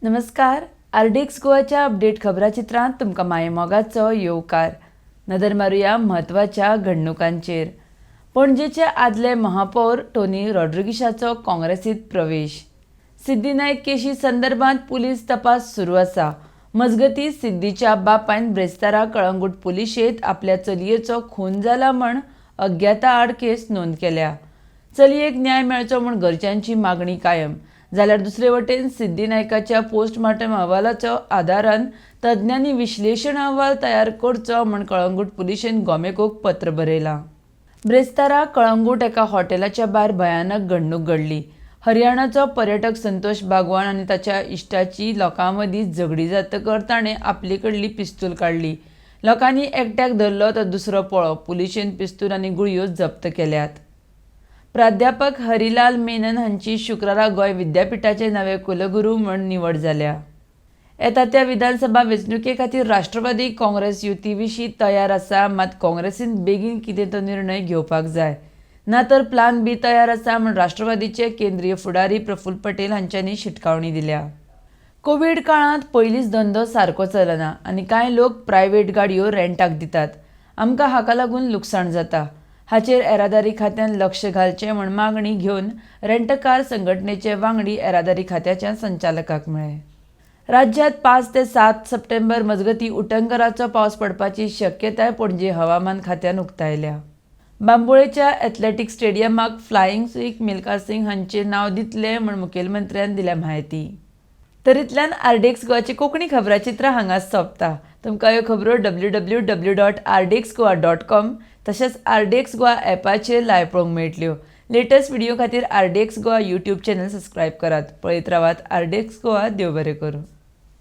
नमस्कार, RDX गोवाच्या update खबराचित्रांत तुमकां मायेमोगाचो येवकार. नदर मारुया म्हत्वाच्या घडणुकांचेर. पणजेचे आदले महापौर टोनी रॉड्रिगिशाचो काँग्रेसीत प्रवेश. सिद्धी नायक केशी संदर्भात पुलीस तपास सुरू आसा. मजगतीं, सिद्धीच्या बापायन ब्रेस्तारा कळंगूट पुलिशेंत आपल्या चलयेचो खून जाला म्हण अज्ञाता आड केस नोंद केल्या. चलयेक न्याय मेळचो म्हूण घरच्यांची मागणी कायम जाल्यार दुसरे वटेन सिद्धी नायकाच्या पोस्टमार्टम अहवालाचो आदारान तज्ञांनी विश्लेशण अहवाल तयार करचो म्हूण कळंगूट पुलिशेन गोमेकॉक पत्र बरयलां. ब्रेस्तारा कळंगूट एका हॉटेलाच्या भायर भयानक घडणूक घडली. हरियाणाचो पर्यटक संतोष बागवान आनी ताच्या इश्टाची लोकां मदीं झगडी जातकर ताणें आपले कडली पिस्तूल काडली. लोकांनी एकट्याक धरलो तर दुसरो पळ्ळो. पुलिशेन पिस्तूल आनी गुळयो जप्त केल्यात. प्राध्यापक हरिलाल मेनन हांची शुक्रारा गोंय विद्यापिठाचे नवे कुलगुरू म्हूण निवड जाल्या. येता त्या विधानसभा वेंचणुके खातीर राष्ट्रवादी काँग्रेस युती विशीं तयार आसा, मात काँग्रेसीन बेगीन कितें तो निर्णय घेवपाक जाय, ना तर प्लान बी तयार आसा म्हूण राष्ट्रवादीचे केंद्रीय फुडारी प्रफुल्ल पटेल हांच्यांनी शिटकावणी दिल्या. कोवीड काळांत पयलींच धंदो सारको चलना आनी कांय लोक प्रायव्हेट गाडयो रेंटाक दितात. आमकां हाका लागून लुकसाण जाता. हाचेर येरादारी खात्यान लक्ष घालचें म्हूण मागणी घेवन रेंटकार संघटनेचे वांगडी येरादारी खात्याच्या संचालकाक मेळ्ळे. राज्यांत 5 ते 7 सप्टेंबर मजगतीं उटंगराचो पावस पडपाची शक्यताय पणजे हवामान खात्यान उक्तायल्या. बांबोळेच्या एथलेटीक स्टेडियमाक फ्लायिंग सीख मिल्खा सिंग हांचें नांव दितले म्हूण मुखेलमंत्र्यान दिल्या म्हायती. तर इतल्यान आरडीएक्स गोवाची कोंकणी खबराचित्रां हांगाच सोंपता. तुमकां ह्यो खबरो www.rdxgoa.com तशेंच आरडीएक्स गोवा ॲपाचेर लायव्ह पळोवंक मेळटल्यो. लेटस्ट व्हिडिओ खातीर RDX Goa YouTube channel subscribe करात. पळयत रावात आरडीएक्स गोवा. देव बरें करूं.